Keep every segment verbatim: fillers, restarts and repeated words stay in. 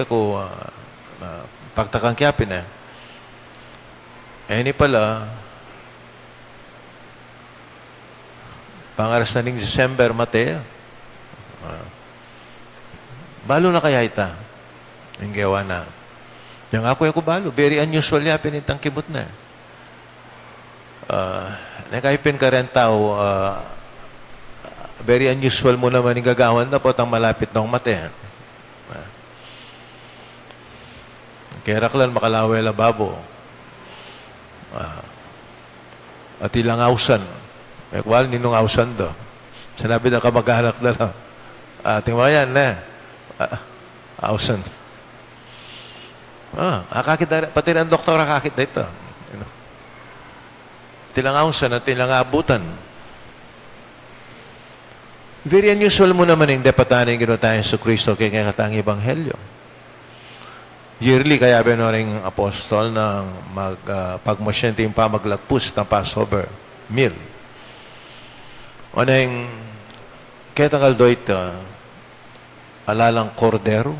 Ku, ah, ah, pagtakan ke pin e. E ini pala, pangaras na ning December, mate. Ah. Balu na kaya ita? Ing gewa na. Yang aku e ku balu, very unusual ya pin itang kimut na. Ah, neng kayu pin kareng tau, ah, very unusual mu naman ing gagawan na potang malapit nong mate. Ah. Keraklan makalawe la babo. Ah. Atin lang ausan. E ku balu ninung ausan da. Sinabi da kamag-anak da la. Atin makayan, ne? Ah, ausan. Ah, akakit da, pati reng doktor akakit da ita. You know. Atin lang ausan, atin lang abutan. Very unusual mu naman ing depatan ning Ginu tang Jesucristo keng kekatang ebanghelyo. Yearly, kayabe no ring apostol nang mag, ah, pagmasyente ing pamaglagpus nang Passover meal. O neng ketang aldo ita, ala lang kordero,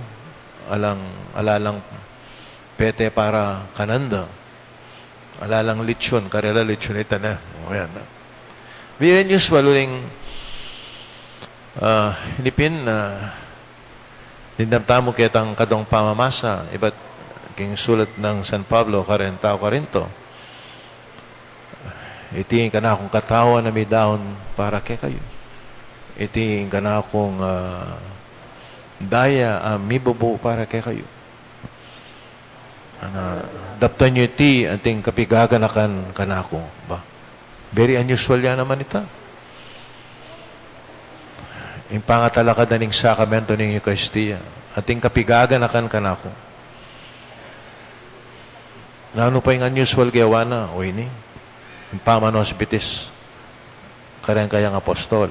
alang, ala lang pete para kananda, ala lang litson, karela litson ita na. O yan na. Very unusual uling, ah, ini pin, ah, dimdam tamu ketang kadung pamamasa ibat king sulat nang San Pablo kareng tau Corinto. Iti ing kanakung katawan a midaun para kekayu. Iti ing kanakung, ah, daya a mibubu para kekayu. Ana, daptan yu iti anting kapigaganakan kanaku. Ba? Very unusual ya naman ita. Ing pangatalakad na ning sakramento ning Eukaristia, anting kapigaganakan kanaku. Nanu pa ing unusual gewa na, o ini, ing pamanosbitis kareng kayang apostol.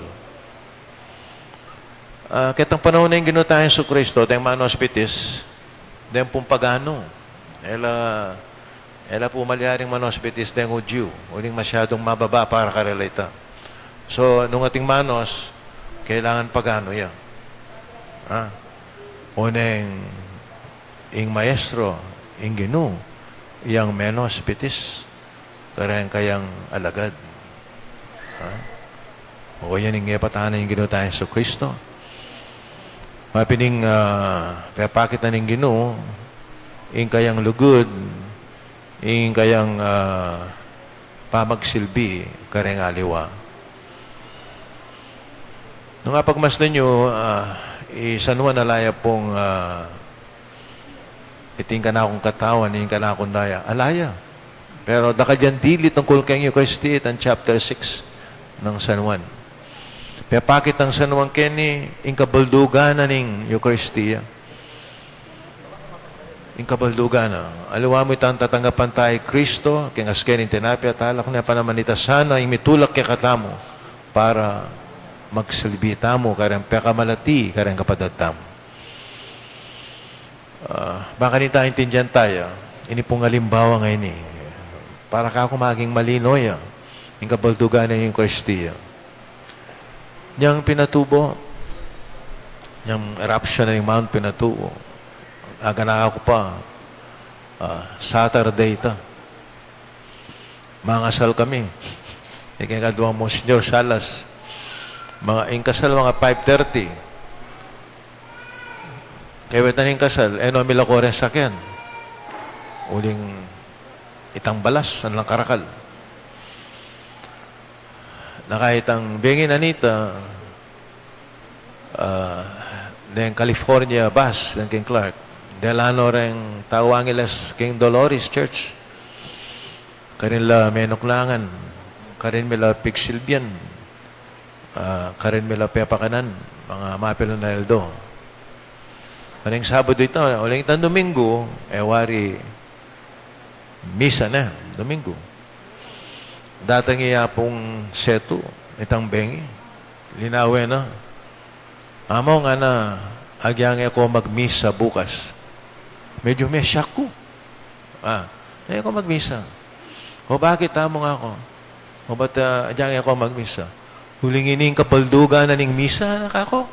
Ah, ketang panaun ning Ginu tang Jesucristo, deng manosbitis, deng pung paganu. E la, e la pu malyaring manosbitis deng Judio, uling masyadung mababa para karela ita. So, nung ating manos, kailangan paganu ya. Ah, o neng ing maestro, ing Ginu, yang menosbitis kareng kayang alagad. Ha? O yan ing depatan ning Ginu tang Jesucristo. Mapining, ah, pepakit na ning Ginu ing kayang lugud, ing kayang, ah, pamagsilbi kareng aliwa. Nung apagmasdan yu, ah, i San Juan ala ya pung, ah, iti ing kanakung katawan, iti ing kanakung daya. Ala ya. Pero dakal yang dili tungkul keng Eukaristia, itang chapter six nang San Juan. Pepakit nang San Juan keni ing kabaldugan na ning Eukaristia. Ing kabaldugan na. Aliwa mu itang tatanggapan ta i Kristo, kinasken ing tinape at alak, nune panaman ita sana ing mitulak kekatamu para magsilbi tamu kareng pekamalati kareng kapatad tamu. Ah, bang kanita aintindian taya, ini pung alimbawa ngeni, para kaku maging malino ya ing kabaldugan na ning Eukaristia. Nyang Pinatubo, nyang eruption na ning Mount Pinatubo, aganaka ku pa, ah, Saturday ita. Mangasal kami. Ikeng kaduang Monsignor Salas. Mga, ing kasal, mga five thirty. Kayabe ta ning kasal, e no milako reng sakyan. Uling itang balas, alang karakal. Nakaitang bengi na nita, ah, deng California bus, deng keng Clark. Dela no reng tau Angeles keng Dolores Church. Karin la menuknangan, karin mi la pigsilbian, ah, karin mi la pepakanan, mga mapilan a aldo. Karing Sabado ita, uling itang Domingo, e wari misa na, Domingo. Datang i Apung Setu, itang bengi, linawe na. Among, ngana, agyang e ko magmisa bukas. Medyo me-shock ku. Ah, e ko magmisa. O bakit, Among? Aku, o ba't, ah, agyang e ko magmisa? Uling ini ing kabaldugan na ning misa, ngana ku.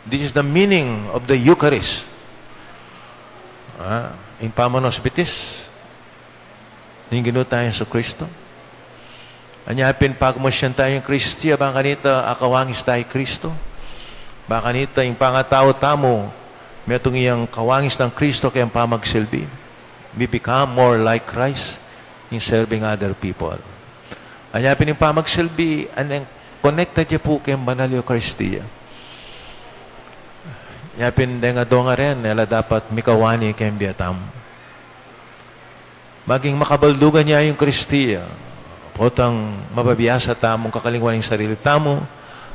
This is the meaning of the Eucharist. Ah, ing pamanaus bitis ning Ginu tang Jesucristo. Anya pin pagmusian taya ing Kristiya, bang kanita akawangis taya i Kristo. Bang kanita ing pangatau tamu, metung yang kawangis nang Kristo keng pamagsilbi. We become more like Christ in serving other people. Anya pin ing pamagsilbi, anya connected ya pu keng Banal Eukaristia. Anya pin deng adong a ren, e la dapat mikawani keng bie tamu. Maging makabaldugan ya ing Kristiya, potang mababiasa tamung kakalingwan ing sarili tamu,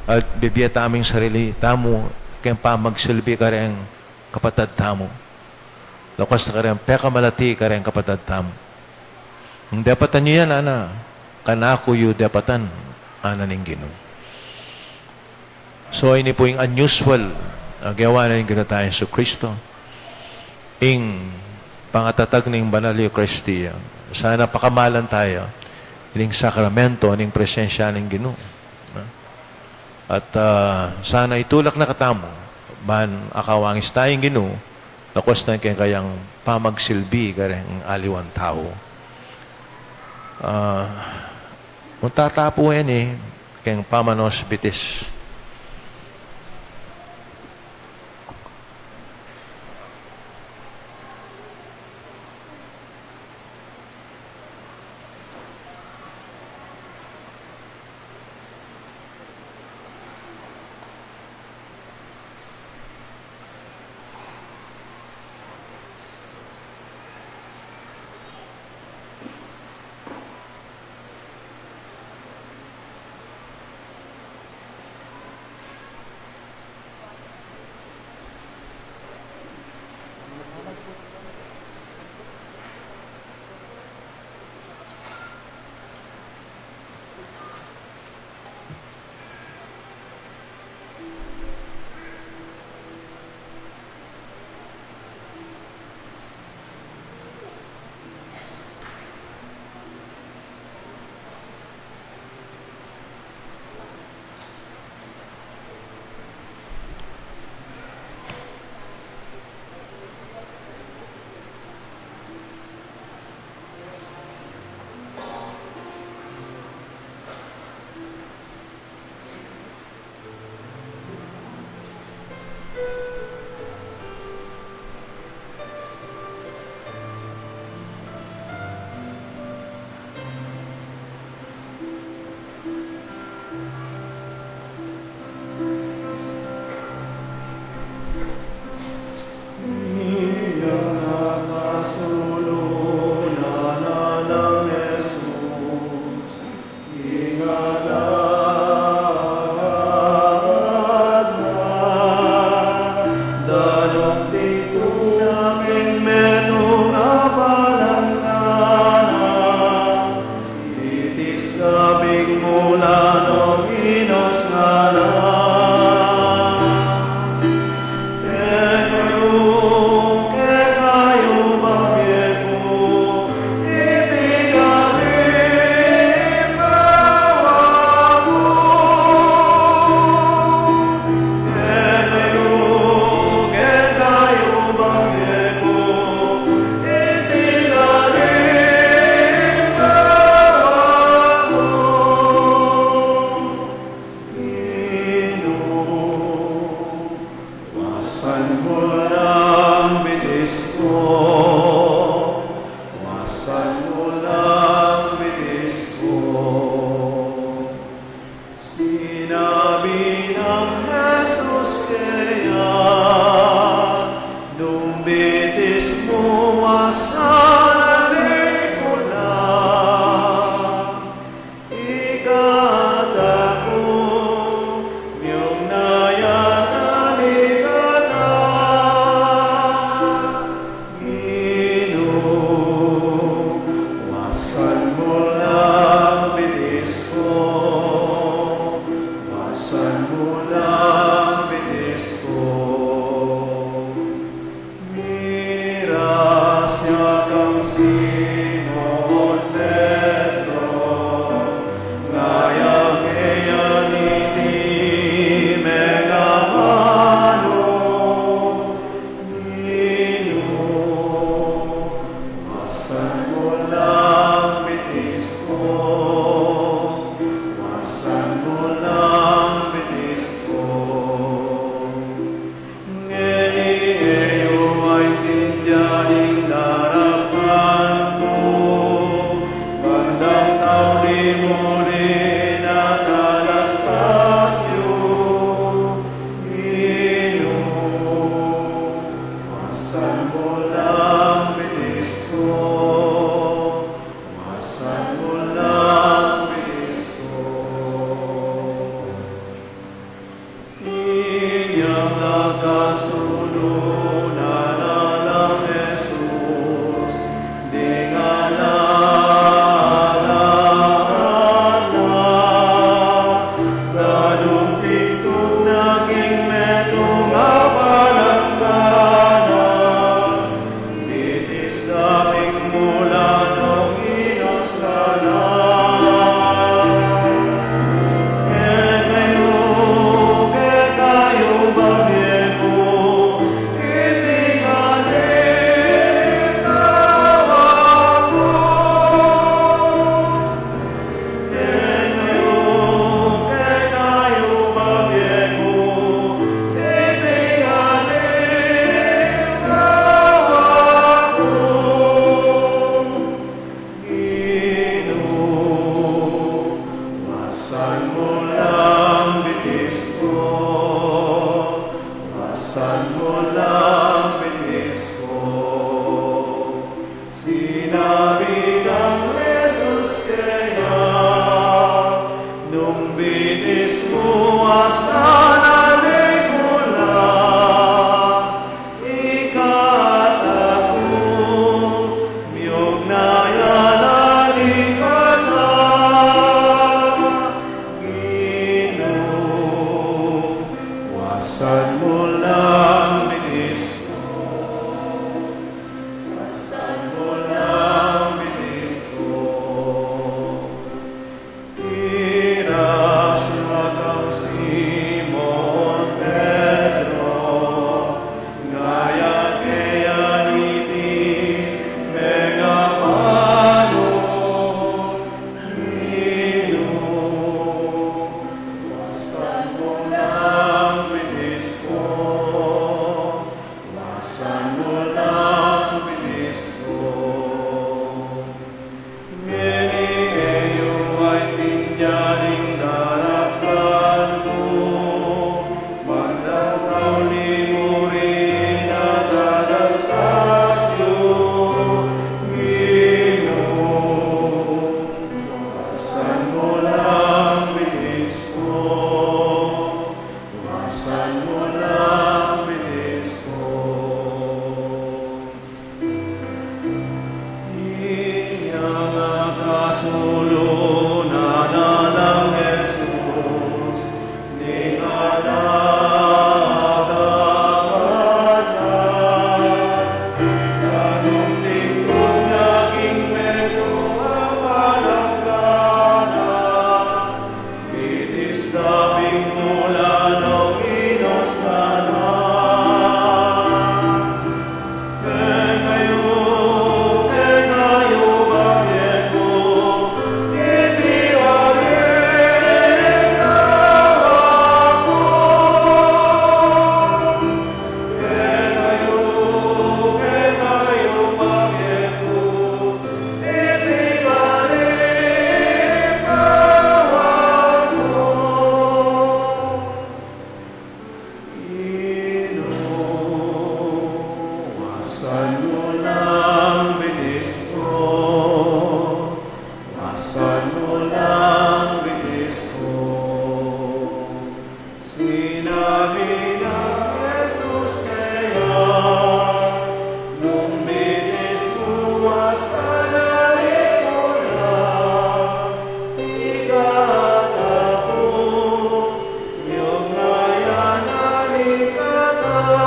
at bibie tamu ing sarili tamu keng pamagsilbi kareng kapatad tamu. Lakuas na kareng pekamalati kareng kapatad tamu. Ing depatan yu yan, ana, kanaku yu depatan, ana ning Ginu. So, ini pu ing unusual a gewa na ning Ginu tang Jesucristo, ing pangatatag ning Banal Eukaristia. Sana pakamalan taya ining sakramento, ning presensya ning Ginu. At, ah, sana itulak na katamu ban akawangis taya ing Ginu, lakuas na keng kayang pamagsilbi kareng aliwang tau. Ah, munta ta pu ini keng pamanaus bitis. Wasan mu lang bitis ku, wasan mu lang bitis ku. Sinabi nang Jesus keya, nung bitis mu, wasan mu lang. Ikataku, miyung nayanan ikata. Ginu, wasan mu lang bitis ku, wasan mu lang bitis ku. Mirasya kang Simon Pedro, ngayang keya iti mengamanu, Ginu, Wasan mu lang bitis ku, wasan mu lang bitis ku. Inyang akasundu na nang Jesus, ding ala, ala, ala, danum tingtung na king metung a palanggana, bitis da ping mula nung inus ka na. Kekayu, kekayu bang e ku, iti ngan ing awa ku. Ginu, wasan mu lang bitis ku, wasan mu lang bitis ku. Sinabi nang Jesus kaya, nung bitis mu asan, alikut la, ikataku, miyog na ya, alikut la. Ginu, wasan mu lang bitis ku. Piras na kang Simon Pedro, ngaya keya iti mengabanu, Ginu, wasan mu lang bitis ku. Wasan mu lang bitis ku. Ngeni e yu aintindian ing daratnan ku, mandaudaun i mu rin at adastas yu, Ginu, wasan mu lang bitis ku. Wasan mu lang bitis ku. Inyang akasulud na nang Jesus, ning anak a Anak, nung tingkung na king metung a palanggana, bitis da ping mula nung inus ka na. Kekayu, kekayu bang e ku, iti anak a Anak ku. Kekayu, kekayu bang e ku, iti anak a Anak ku. Ginu, wasan mu lang bitis ku, wasan mu lang bitis ku. Sinabi nang Jesus kaya, nung bitis mu asan, alikut la, ikataku, miyog na ya, alikut la.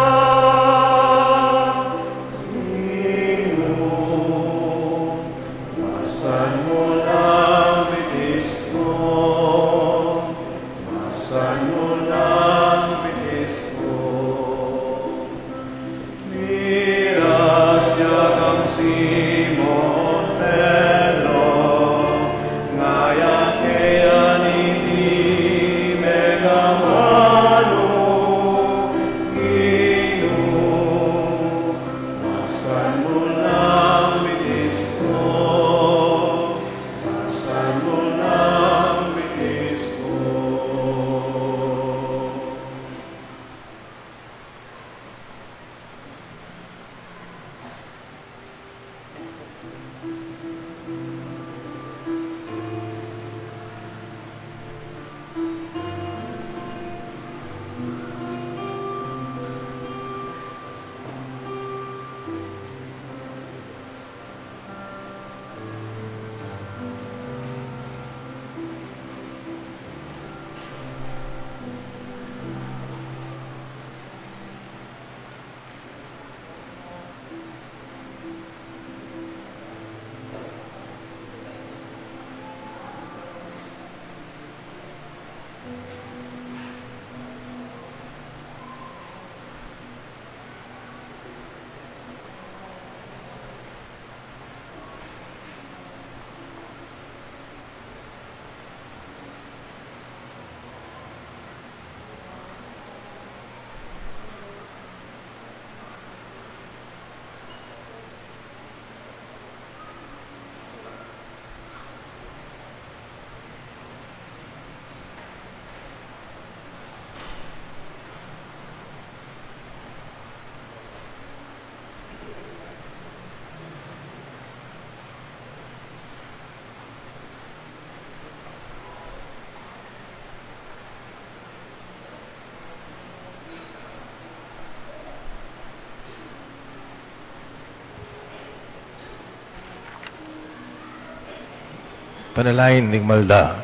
Panalangin ding malda.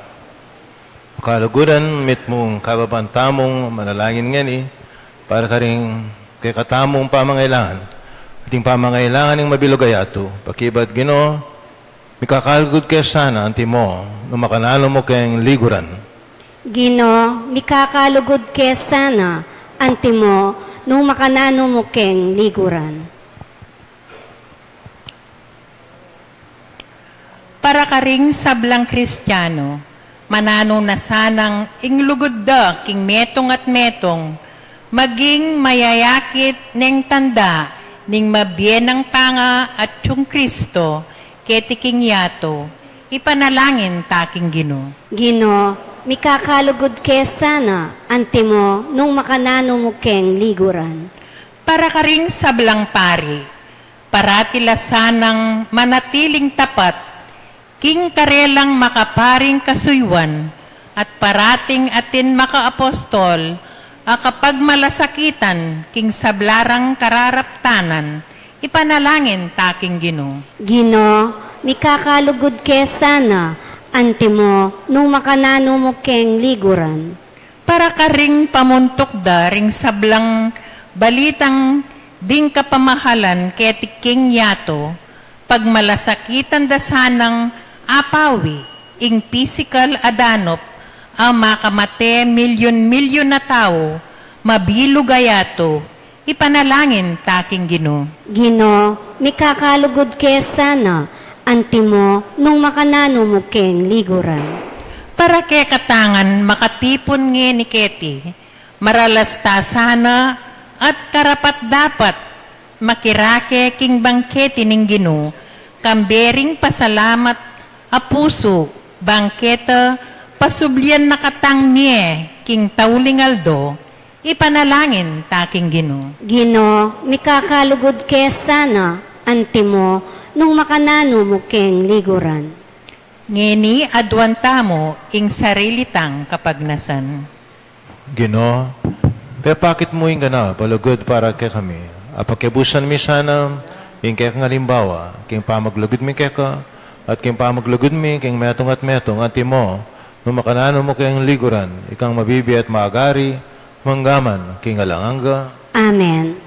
Kaluguran, mitmung kababan tamung manalangin ngeni para karing kekatamung pamangailangan, ating pamangailangan ning mabilug a yatu, pakibat Ginu, mikakalugud ke sana antimo nung makananu mu keng liguran. Ginu, mikakalugud ke sana antimo nung makananu mu keng liguran. Para karing sablang Kristiano, mananu na sanang ing lugud da king metung at metung, maging mayayakit neng tanda ning mabie nang panga atyung Kristo keti king yatu, ipanalangin ta king Ginu. Ginu, mikakalugud ke sana antimo nung makananu mu keng liguran. Para karing sablang pari, parati la sanang manatiling tapat king karelang makaparing kasuyuan at parating atin makaapostol a kapagmalasakitan king sabla rang kararaptanan, ipanalangin ta king Ginu. Ginu, mikakalugud ke sana antimo nung makananu mu keng liguran. Para karing pamuntuk da ring sablang balitang ding kapamahalan keti king yatu, pagmalasakitan da sanang apawi ing pisikal a danup a makamate milyun-milyun a tau, mabilug a yatu, ipanalangin ta king Ginu. Ginu, mikakalugud ke sana antimo nung makananu mu keng liguran. Para kekatang makatipun ngeni keti, maralas ta sana at karapat-dapat makirake king bangketi ning Ginu, kambe ring pasalamat a pusu, bang keta pasublian na katang mie king tauling aldo, ipanalangin ta king Ginu. Ginu, mikakalugud ke sana antimo nung makananu mu keng liguran. Ngeni aduan tamu ing sarili tang kapagnasan. Ginu, pepakit mu ing ganap a lugud para kekami, a pakibusan mi sana ing kekang alimbawa king pamaglugud mi keka at king pamaglugud mi king metung at metung antimo nung makananu mu keng liguran, ikang mabibie at magari manggaman king alang angga. Amen.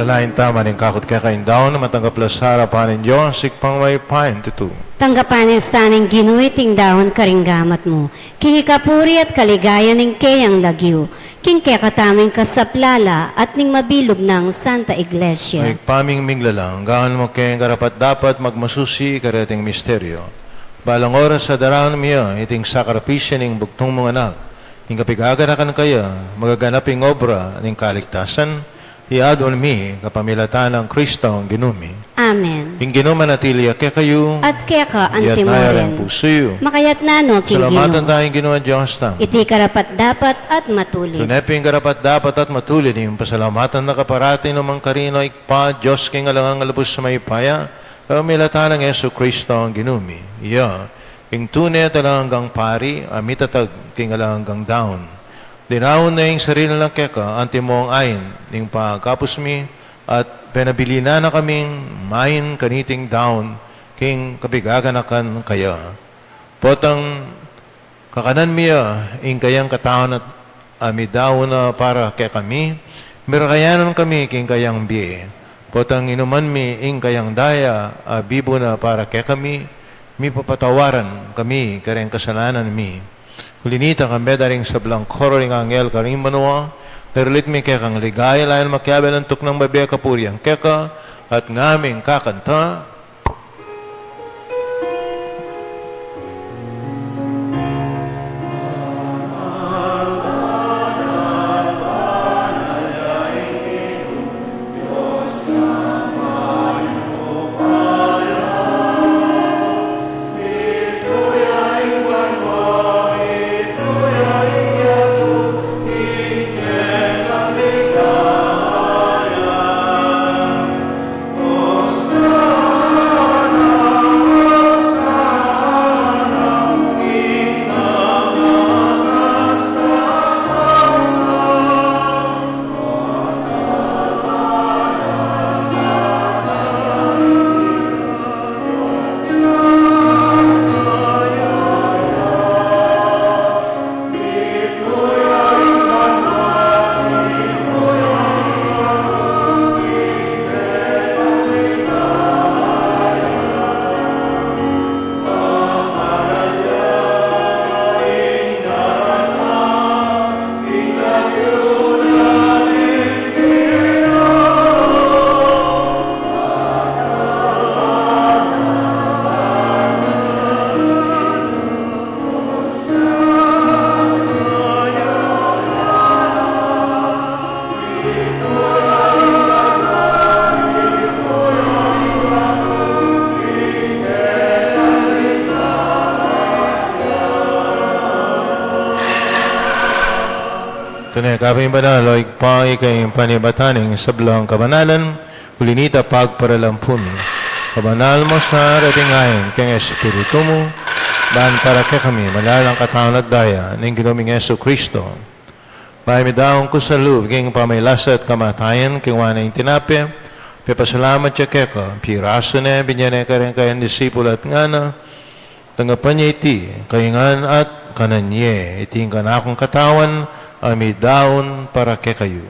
Nainta man ing kakut keka ing daun, matanggap la sa arapan ning Dios, Ibpang mayupaya. Tutu, tanggapan na sana ning Ginu iting daun karing gamat mu, king ikapuri at kaligayan ning keyang lagyu, king kekatamung kasaplalan at ning mabilug nang Santa Iglesia. Ibpa ming miglalang, gawan mu keng karapat-dapat magmasusi kareting misteryo. Balang oras a daraun mi ya iting sakripisyu ning bugtung mung Anak, king kapigaganakan kaya magaganap ing obra ning kaligtasan, iaduan mi kapamilatan nang Kristong Ginu mi. Amen. Ing Ginu manatili ya kekayu. At keka antimurin. Iyatas yu ring pusu yu. Makayatna no king Ginu. Salamatan taya ing Ginu a Dios tamu. Iti karapat-dapat at matulid. Tune pin karapat-dapat at matulid ing pasalamatan da ka parati nukarin man, Ibpa, Dios king alang angga, lubus mayupaya, kapamilatan nang Jesu Kristong Ginu mi. Iya ing tune at alang anggang pari, a mitatag king alang anggang daun. Dinaun ne ing sarili na keka antimong ain ning pagkapus mi, at penabilin na kaming main kaniting daun king kapigaganakan kaya. Potang kakanan mi ya ing kayang katawan at a midaun na para kekami, mirakayanan kami king kayang bie. Potang inuman mi ing kayang daya a bibu na para kekami, mipapatawaran kami kareng kasalanan mi. Uli na nita, kambe da ring sablang koro ring anghel karing banua, daralit mi kekang ligaya, lalu na makiabe la antuk nang bebe kapurian keka, at ngaming kakanta. Tune ka pin banal, o Ibpa, ika ing panibatan ning sablang kabanalan, uli na nita pagparalan pu mi. Pabanal mu sa reting ain keng Espiritu mu, ban para kekami malalang katawan at daya ning Ginu ming Jesu Kristo. Bayu midaun ku sa lub king pamagkasakit at kamatayan, kinua ne ing tinape, pepasalamat ya keka, pirasu ne, binye ne kareng kayang disipul at ngana: Tanggapan ye iti kayung ngan at kanan ye, iti ing kanakung katawan a midaun para kekayu.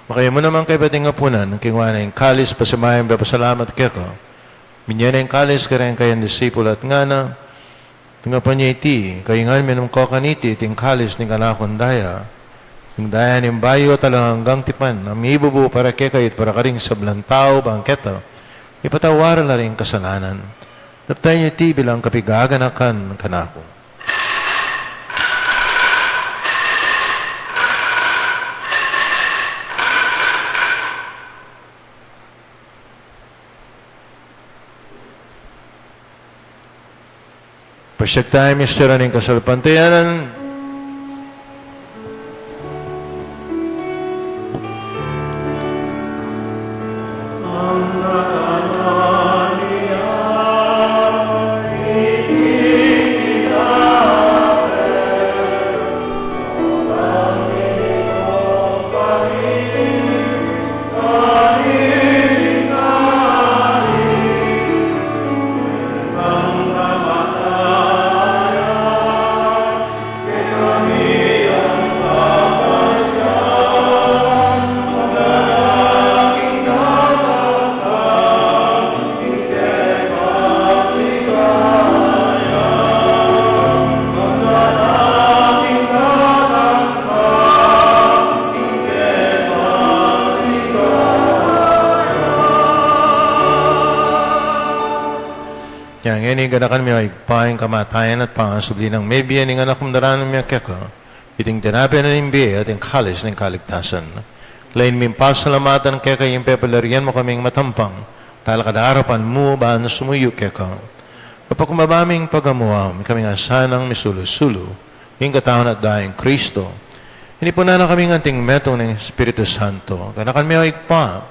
Makayabe naman kaya ing apunan, kinua ne ing kalis, pasibayu pepasalamat keka, binye ne ing kalis kareng kayang disipul at ngana: Tanggapan ye iti kayung ngan, minum ko kaniti, iti ing kalis ning kanakung daya, ing daya ning bayu at alang anggang tipan, a mibubu para kekayu at para karing sablang tau, ban keta mipatawad la ring kasalanan. Daptan ye iti bilang kapigaganakan kanaku. Pasiag taya ing misteryu ning kasalpantayanan. Ngeni ganakan mi, o Ibpa, ing kamatayan at pangasubli nang mebie ning Anak mung daranan mi keka, iting tinape na ning bie at ing kalis ning kaligtasan. Lain ming pasalamatan keka ing pepalarian mu kaming matampang talakad king arapan mu ban sumuyu keka. Kapakumbaba ming pagamuan, ikami ngan sanang misulu-sulu king katawan at daya nang Kristo. Inipunan na kami ngan king metung ning Espiritu Santo. Ganakan mi, o Ibpa,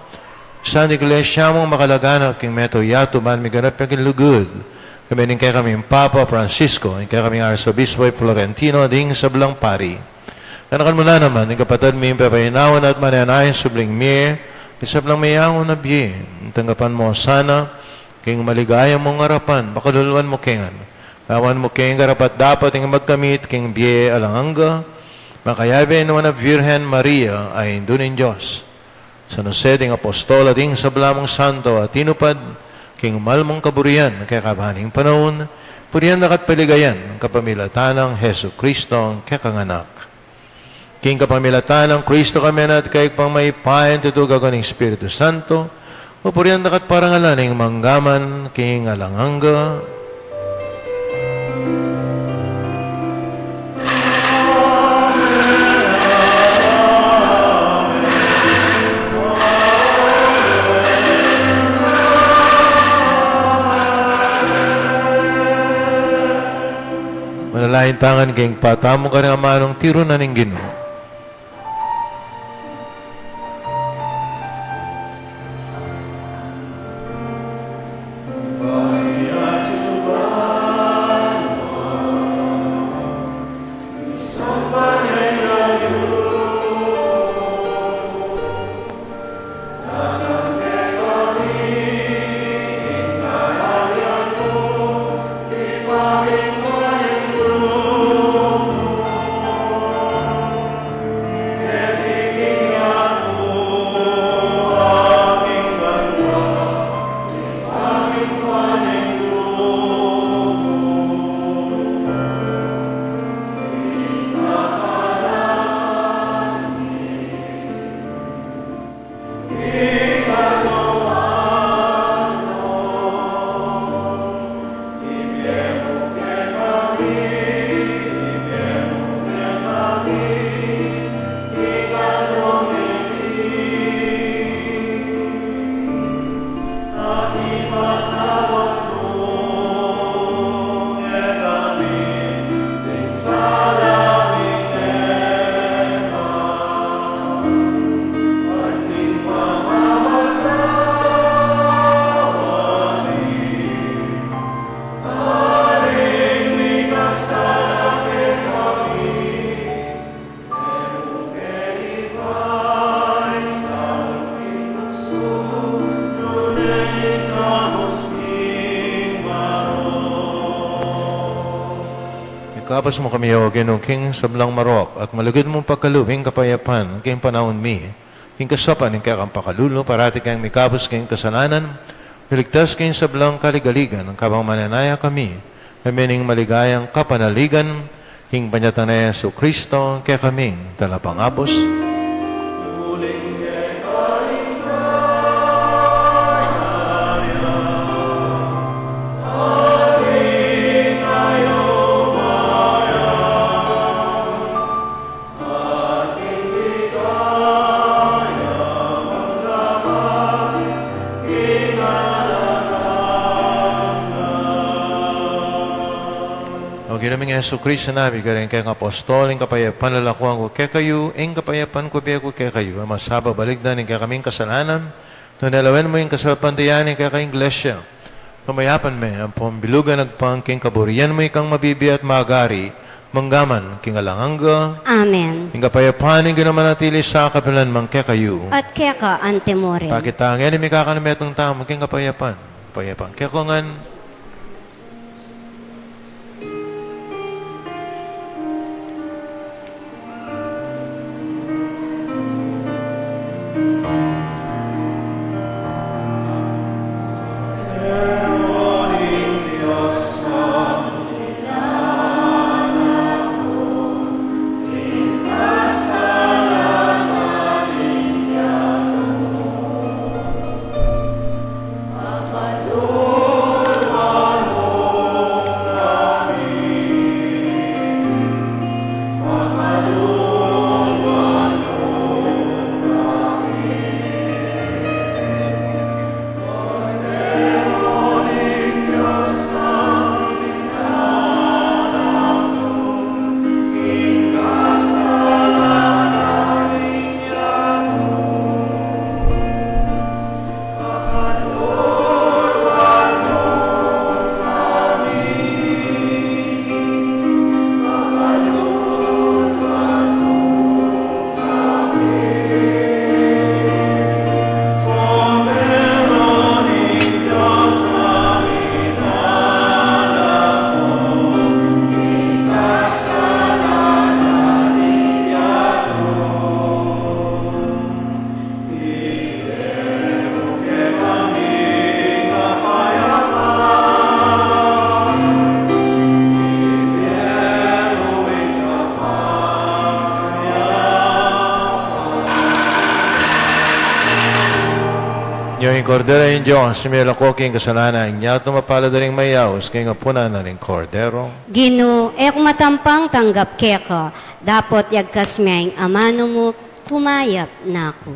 ing Santa Iglesia mung makalaganap king meto yatu ban miganap ya king lugud. Kami ning kekaming Papa Francisco, ning kekaming Arsobispo Florentino, ding sablang pari. Ganakan mu la naman ing kapatad ming pepainawa at manenaya king subling mie, king sablang meangu na bie. Tanggapan mu la sana king maligaya mung arapan, pakaluluan mu kami ngan. Gawan mu kaming karapat-dapat ing magkamit king bie alang angga, makayabe ning Nuan a Virgen Maria a Indu ning Dios, San Jose ding apostol at ding sabla mung santo a tinupad king mal mung kaburian keka ban king panaun, purian da ka at paligayan kapamilatan nang Jesucristo a kekang Anak. King kapamilatan nang Kristo kami na at keka pang mayupaya at tutu gawa ning Espiritu Santo, pupurian da ka at parangalan ing mangga man king alang angga. Manalangin tamu ngan king patamu karing amanung tiru na ning Ginu. Ikabus mu kami, O Ginu, king sablang marok, at malugud mung pagkalub ing kapayapan king panaun mi. King kasaupan ning kekang pakalulu, parati kang mikabus king kasalanan, miligtas king sablang kaligaligan, kabang manenaya kami, kami ning maligayang kapanaligan, king panyatang nang Jesucristo, kekaming talapangabus. O Ginu ming Jesucristo, sinabi mu karing kekang apostol, ing kapayapan lalakuan ku kekayu, ing kapayapan ku ibie ku kekayu, e mu sana balikdan ing kekaming kasalanan, nune lawen mu ing kasalpantayanan ning kekang Iglesia. Pamayapan me ampong bilugan agpang king kaburian mu, ikang mabibie at magari, mangga man king alang angga. Amen. Ing kapayapan ning Ginu manatili sa kapilan man kekayu. At keka antimurin. Pakit tamu ngeni ing mikakanmetung tamu king kapayapan. Kapayapan kekayu ngan. Ing Kordero ning Dios, milako king kasalanan ning yatu. Mapalad a ring mayaus king apunan na ning Kordero. Ginu, e ku matampang tanggap keka, dapot yagkas me ing amanu mu, kumayap na ku.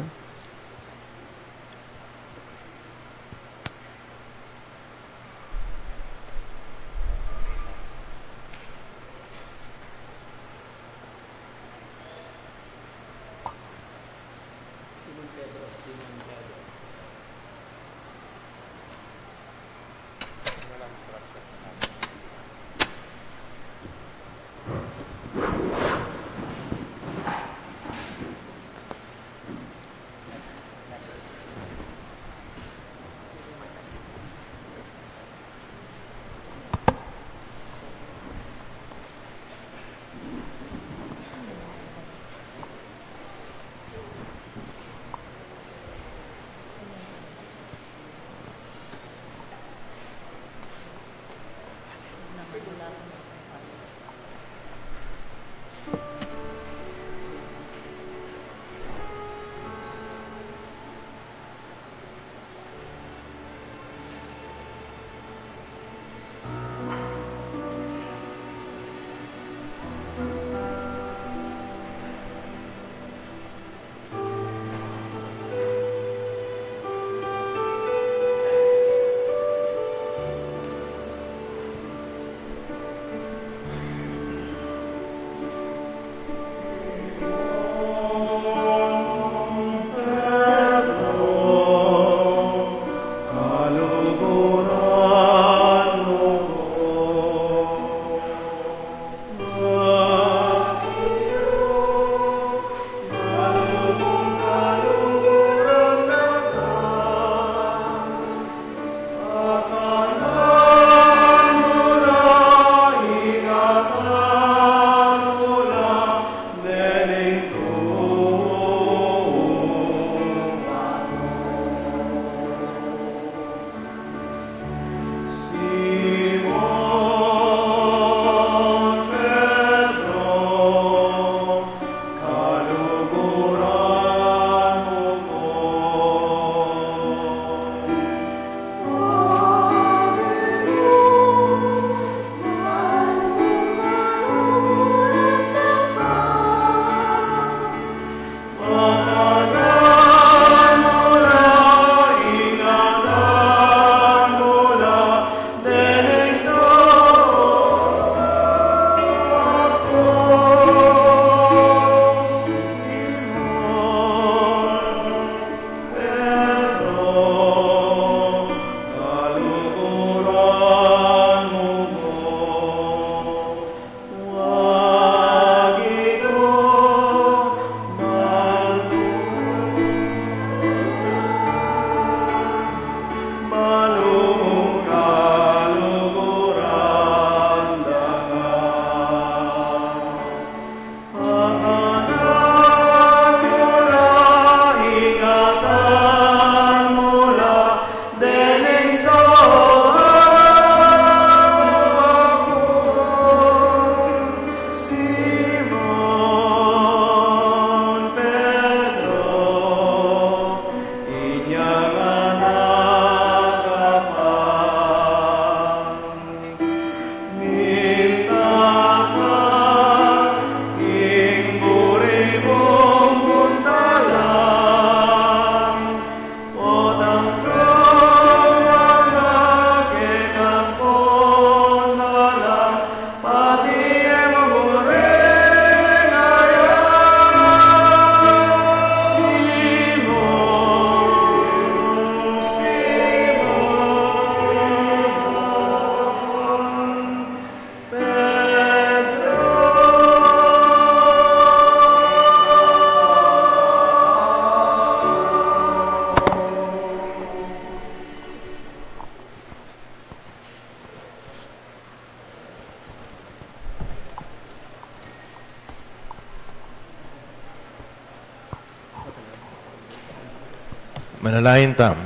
Manalangin tamu.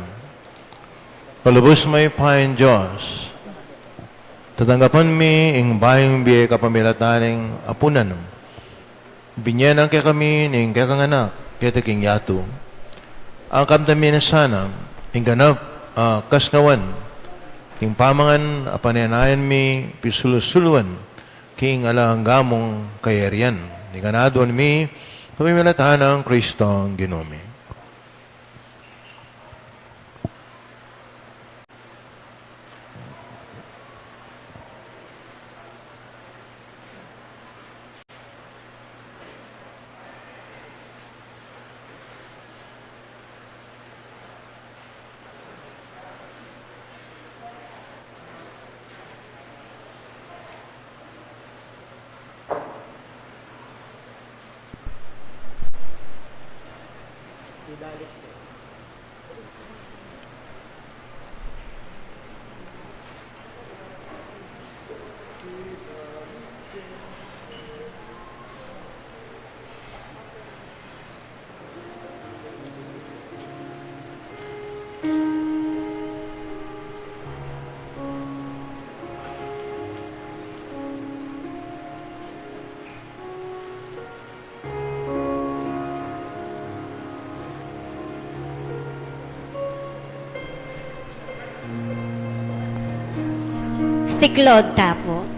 Palubus mayupayang Dios, tatanggapan mi ing bayung bie kapamilatan ning apunan mu. Binie na kekami ning kekang Anak, keta king yatu. Angkam tamu na sana, Ing ganap a kasnawan king pamangan a panenayan mi pisulu-suluan king alang angga mung kayarian. Ing ganap mi, pamimilatan nang Kristong Ginu mi. Siklaud ta pu.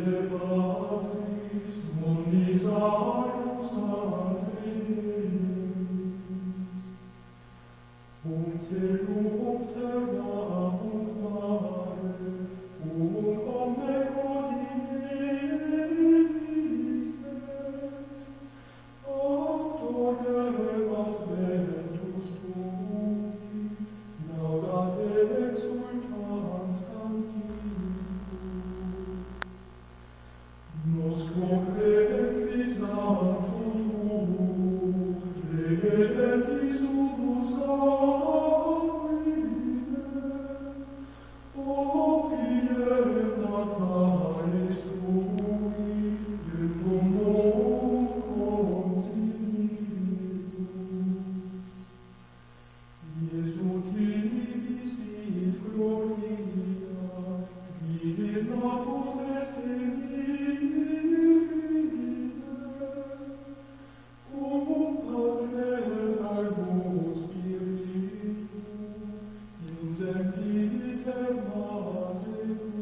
Patris, non misaeus a te eis. Cum caelum terra, nunc mare, cum omne gaudivinis est, auctore adventus tui, laudat et exsultans canticum. Nos quo crede qui sanctum tu, Dei eletti sumus a hominem, opti et natalis tui, virtum non concebimus. Iesu tibi visit gloria, dignatus est in mirabile, cum Patre et Filio Spiritu, in sempiterna saecula.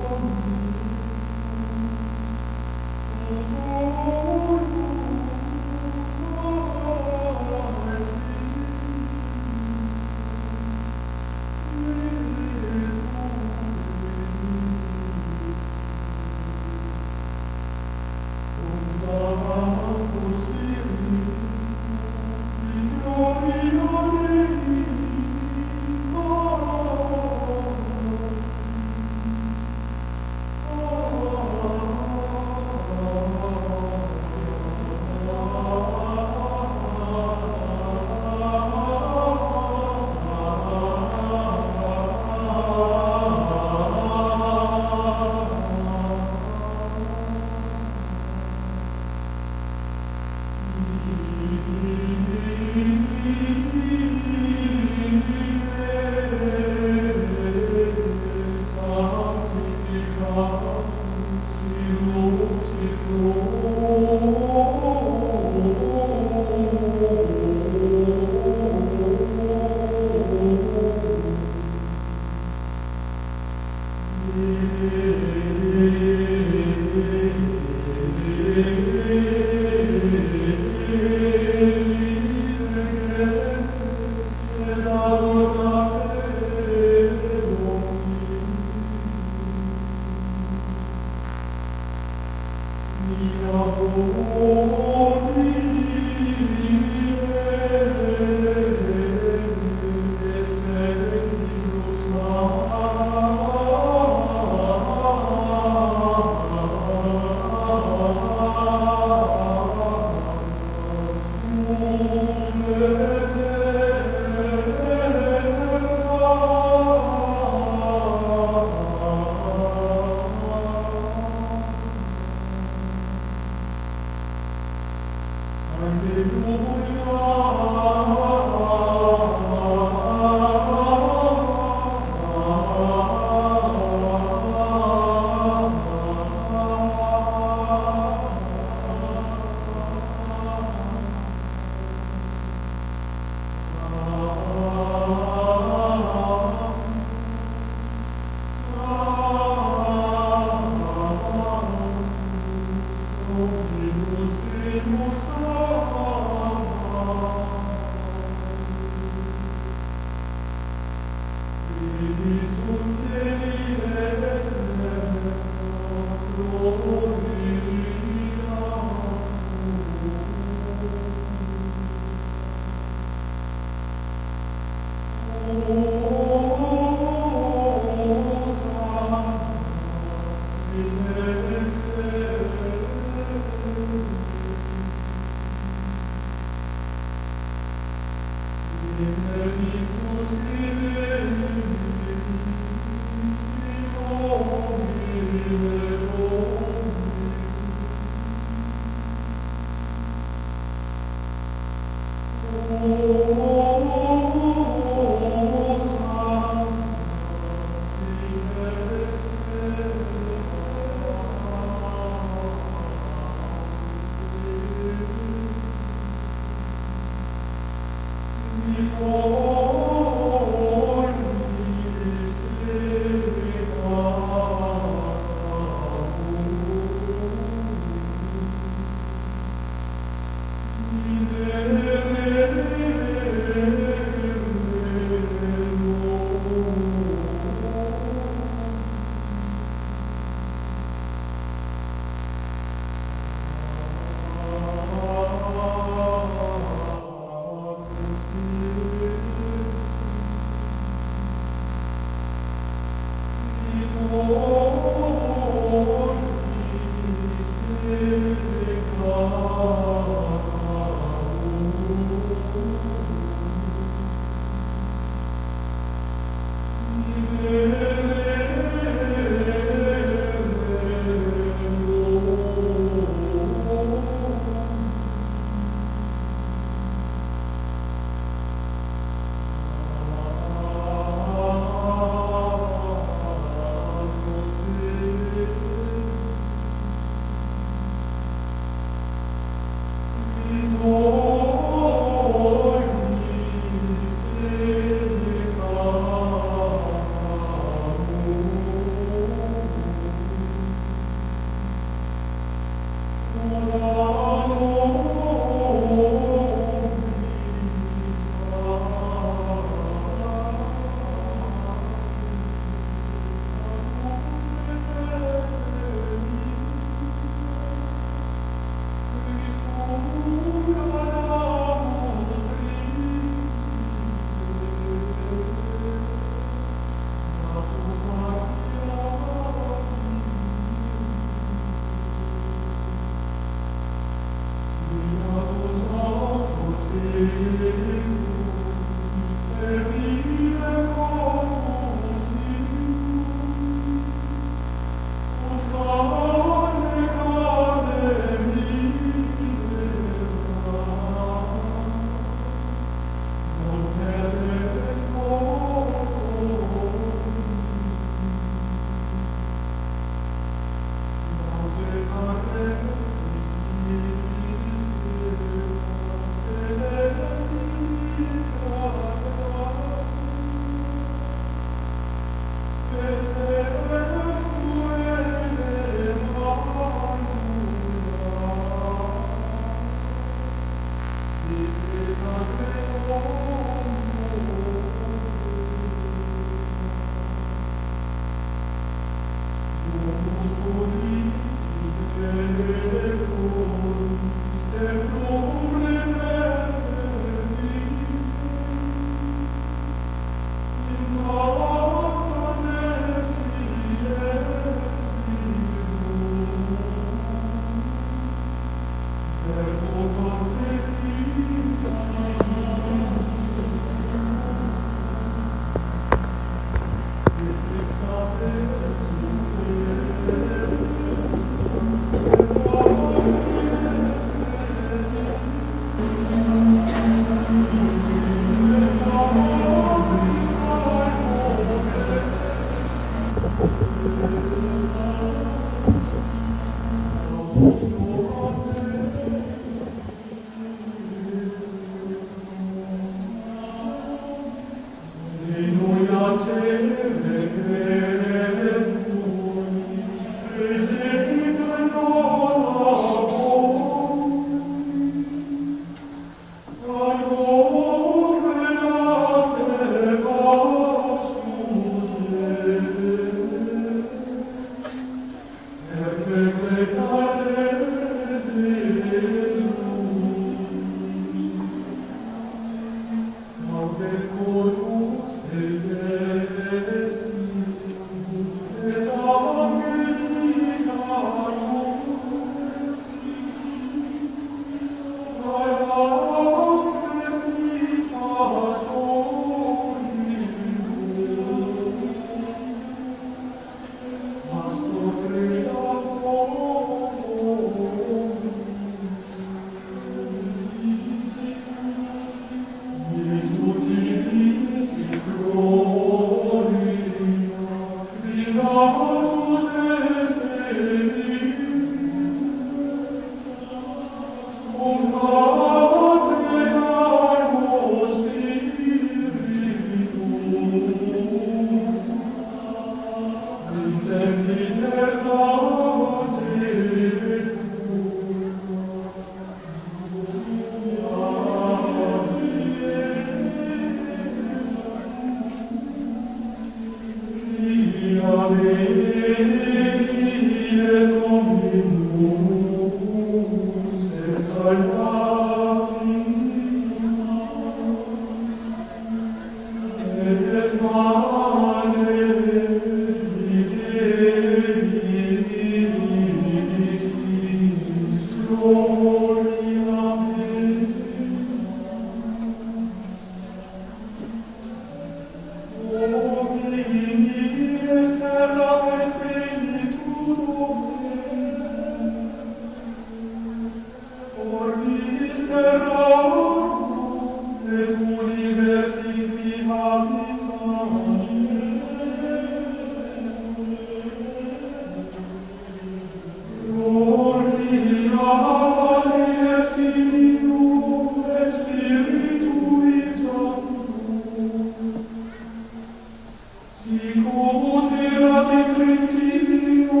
Sic ut erat in principio,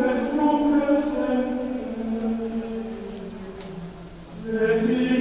et nunc et semper, et in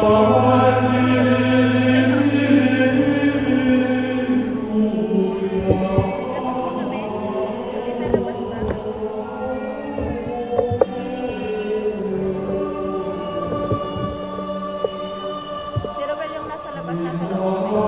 Si Robel yung nasa labas, nasa loob.